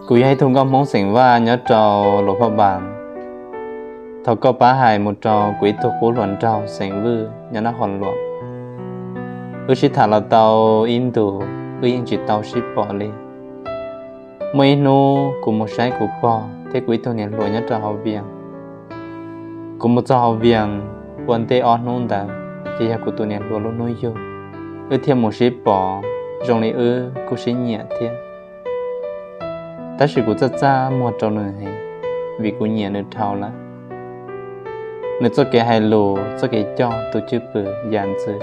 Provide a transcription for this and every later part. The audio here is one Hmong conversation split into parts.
Kuv yog ib tug nkauj Hmoob xeem Vaj nyob rau Luam Phaj Npas. Thov koj pab hais mus rau kuv ib tug qub hluas nraug xeem Vwj nyob Nab Qhos Luam. Wb sib tham los tau ib ntus, wb yeej tsis tau sib pom li. Muaj ib hnub kuv mus saib kuv pog thiab kuv ib tug niam hluas nyob rau hauv Vias. Kuv mus txog hauv Vias ua ntej ob hnub ntawd, ces yog kuv tus niam hluas lub hnub yug. Wb thiaj mus sib pom, zoo li wb kuj sib nyiam thiab. Tab sis kuv txaj txaj muag rau nws heev, vim kuv nyiam nws dhau lawm. Nws txoj kev hais lus, txoj kev coj tus cwj pwm yam ntxwv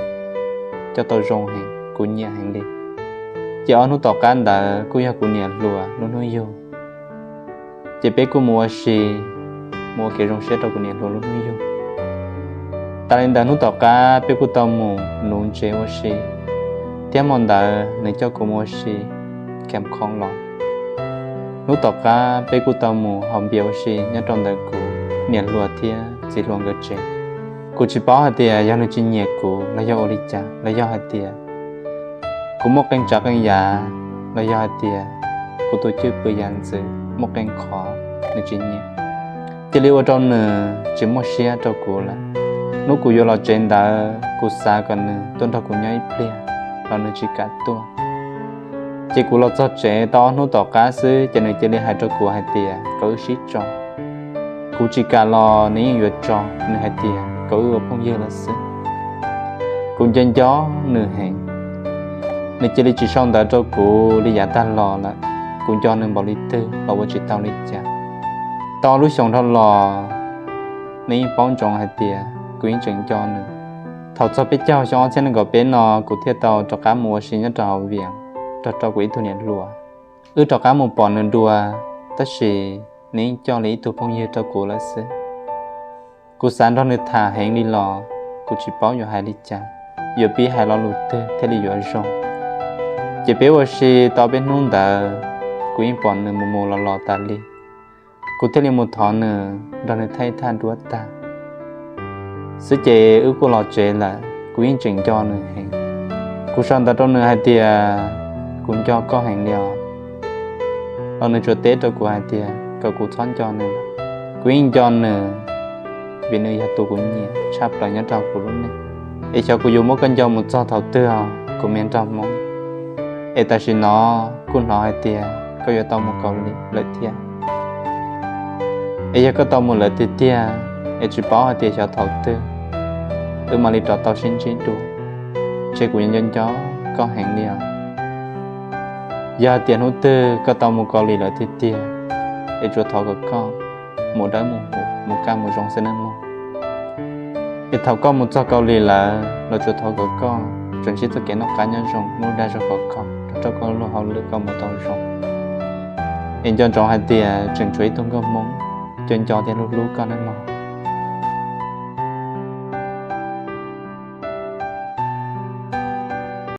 coj tau zoo heev, kuv nyiam heev li. Ces ob hnub tom qab ntawd kuj yog kuv niam hluas lub hnub yug. Ces peb kuj mus ua si, mus ua kev zoo siab rau kuv niam hluas lub hnub yug. Tas li ntawd hnub tom qab peb kuj tau mus nuv ntsev ua si, thiab hmo ntawd nws coj kuv mus ua si Kham Khoo los. Hnub tom qab peb kuj tau mus haus npias ua si nyob rau ntawm kuv niam hluas thiab txiv hluas nkawd tsev. Kuv tsis paub hais tias yog nws tsis nyiam kuv los yog ua li cas, los yog hais tias kuv muaj qee tsav qee yam, los yog hais tias kuv tus cwj pwm yam ntxwv muaj qee qhov nws tsis nyiam, cia li ua rau nws tsis muaj siab rau kuv lawm. Hnub kuv yuav los tsev ntawd kuv xav kom nws tuaj nrog kuv nyob ib pliag, los nws tsis kam tuaj. Ces kuv los txog tsev tau ob hnub tom qab xwb ces nws cia li hais rau kuv hais tias kom wb sib tso. Kuv tsis kam los nws yeej yuav tso, nws hais tias kom wb ua phooj ywg lawm xwb. Kuv nco nco nws heev, nws cia li tsis sau ntawv rau kuv li yav tag los lawm. Kuv nco nws npaum li twg los ua tsis tau li cas. Tau lub xyoo dhau los, nws yeej paub ntsoov hais tias kuv yeej tseem nco nws. Thaum txog peb caug xyoo ob txhiab nees nkaum peb no kuv thiaj tau rov qab mus ua si nyob rau hauv Vias, rau rau kuv ib tug niam hluas. Wb rov qab mus pom nws dua, tab sis nws yeej coj li ib tug phooj ywg rau kuv lawm xwb. Kuv xav nrog nws tham heev li los kuv tsis paub yuav hais li cas, yuav pib hais lo lus twg thiaj li yuav zoo. Ces peb ua si tau peb hnub ntawd, kuv yeej pom nws mus mus los los tas li. Kuv thiaj li mus thov nws nrog nws thaij thaj duab tag xwb ces wb kuj los tsev lawm. Kuv yeej tseem nco nws heev. Kuv sau ntawv rau nws hais tias kuv nco koj heev li os, los nws tsuas teb rau kuv hais tias kom kuv txhob nco nws. Kuv yeej nco nws, vim nws yog tus kuv nyiam tshaj plaws nyob rau kuv lub neej. Es xyov kuv yuav muab koj nco mus txog thaum twg os kuv me nraug Hmoob. Es tam sim no kuj hnov hais tias koj yuav tau mus Kaus Lim lawm thiab. Es yog koj tau mus lawm tiag tiag, es tsis paub hais tias xyov thaum twg wb mam li rov tau sib ntsib dua. Ntshe kuv yuav nco nco koj heev li os. Yog hais tias hnub twg koj tau mus Kaus Lim lawm tiag tiag, es tsuas thov kom koj mus dawb mus huv, mus kaj mus zoo xwb nawb mog. Es thaum koj mus txog Kaus Lim lawm los tsuas thov kom koj tsuas ntsib txoj kev noj qab nyob zoo, lub dag zog khov kho, rau rau koj lub hauj lwm koj mus tau zoo. Es nco ntsoov hais tias tseem tshuav ib tug nkauj Hmoob nco nco thiab hlub hlub koj nawb mog.